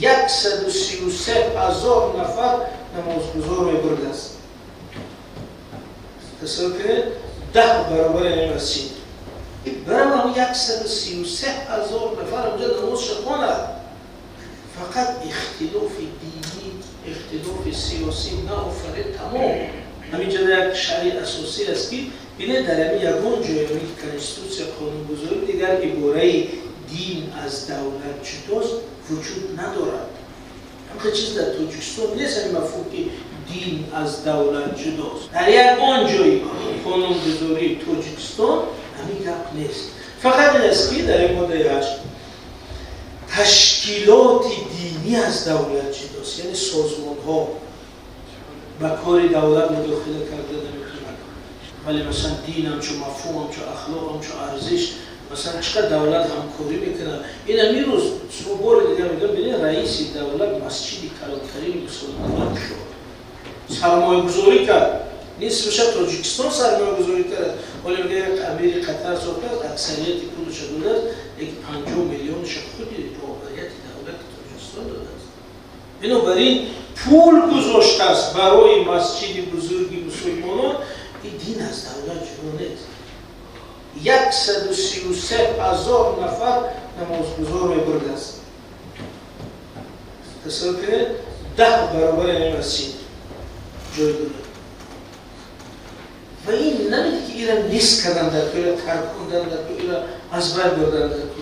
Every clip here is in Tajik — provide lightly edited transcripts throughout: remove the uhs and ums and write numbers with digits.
133 000 нафар намозгузор мебурдааст. Тасаввур кунед, 10 баробари ҳамин масҷид. Барам 133 000 нафар онҷо намозша хонад, фақат ихтилофи динӣ, ихтилофи сиёсӣ наофаред, тамом. Ҳаминҷо як шаръи асосӣ аст, ки бинед, дар ҳамин ягон ҷои ҳамин конститутсия, қонунгузорӣ дигар ибораи «дин аз давлат ҷудост» вуҷуд надорад. Ҳамин чиз дар Тоҷикистон нест, ҳамин мафҳум, ки дин аз давлат ҷудост. Дар ягон ҷои қонунгузории Тоҷикистон ҳамин гап нест. Фақат ин аст, ки дар ин моддаи 8 ташкилоти динӣ аз давлат ҷудост, яъне созмонҳо ба кори давлат мудохила карда наметавонад. Вале масалан дин ҳамчун мафҳум, ҳамчун ахлоқ, ҳамчун арзиш, масалан чӣ қадр давлат ҳамкорӣ мекунад. Ин ҳамин рӯз шумо бори дигар мегӯям, бинед, раиси давлат масҷиди калонтарини мусулмонон шуд, сармоягузорӣ кард, нисфаша Тоҷикистон сармоягузорӣ кард. Ҳоло мегӯяд, амири Қатар сохтааст, аксарияти пулаша додааст, лекин 50 миллионаша худи роҳбарияти давлати Тоҷикистон додааст. Бинобар ин пул гузоштааст барои масҷиди бузурги мусулмонон. Ин дин аз давлат ҷудо нест. 133 000 нафар намозгузор мебурдааст. Тасаввур кунед, 10 баробари ҳамин масҷид ҷой дорад. Ва ин намеди, ки ира нест кардан дар ко, ира таркондан дар ко, ира аз байн бурдан дар ко.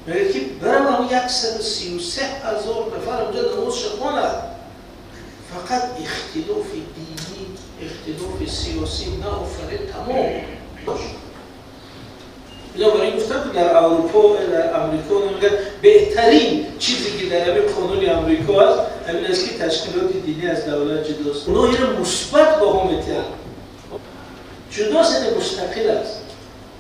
Мегӯяд, ки барам 133 000 нафар онҷо намозша хонад, фақат ихтилофи динӣ, ихтилофи сиёсӣ наофаред, тамом. Бинобар ин гуфтам, ки дар Аврупо, дар Амрико мегӯяд, беҳтарин чизе, ки дар ҳамин қонуни Амрико аст, ҳамин аст, ки ташкилоти динӣ аз давлат ҷудост. Онҳо инро мусбат баҳо метиҳанд. Ҷудост, яъне мустақил аст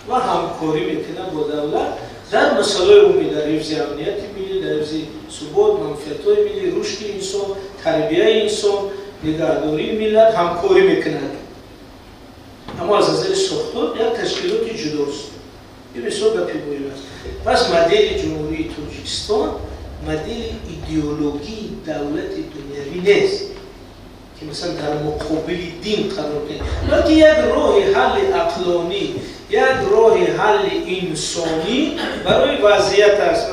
ва ҳамкорӣ мекунад бо давлат дар масъалаҳои умумӣ, дар ҳифзи амнияти миллӣ, дар ҳифзи субот, манфиатҳои миллӣ, рушди инсон, тарбияи инсон, нигаҳдории миллат ҳамкорӣ мекунад. Аммо аз назари сохтор як ташкилоти ҷудост. Ин бисёр гапи муҳим аст. Пас модели Ҷумҳурии Тоҷикистон модели идеологии давлати дунявӣ нест, ки масалан дар муқобили дин қарор диҳад, балки як роҳи ҳалли ақлонӣ, як роҳи ҳалли инсонӣ барои вазъият аст.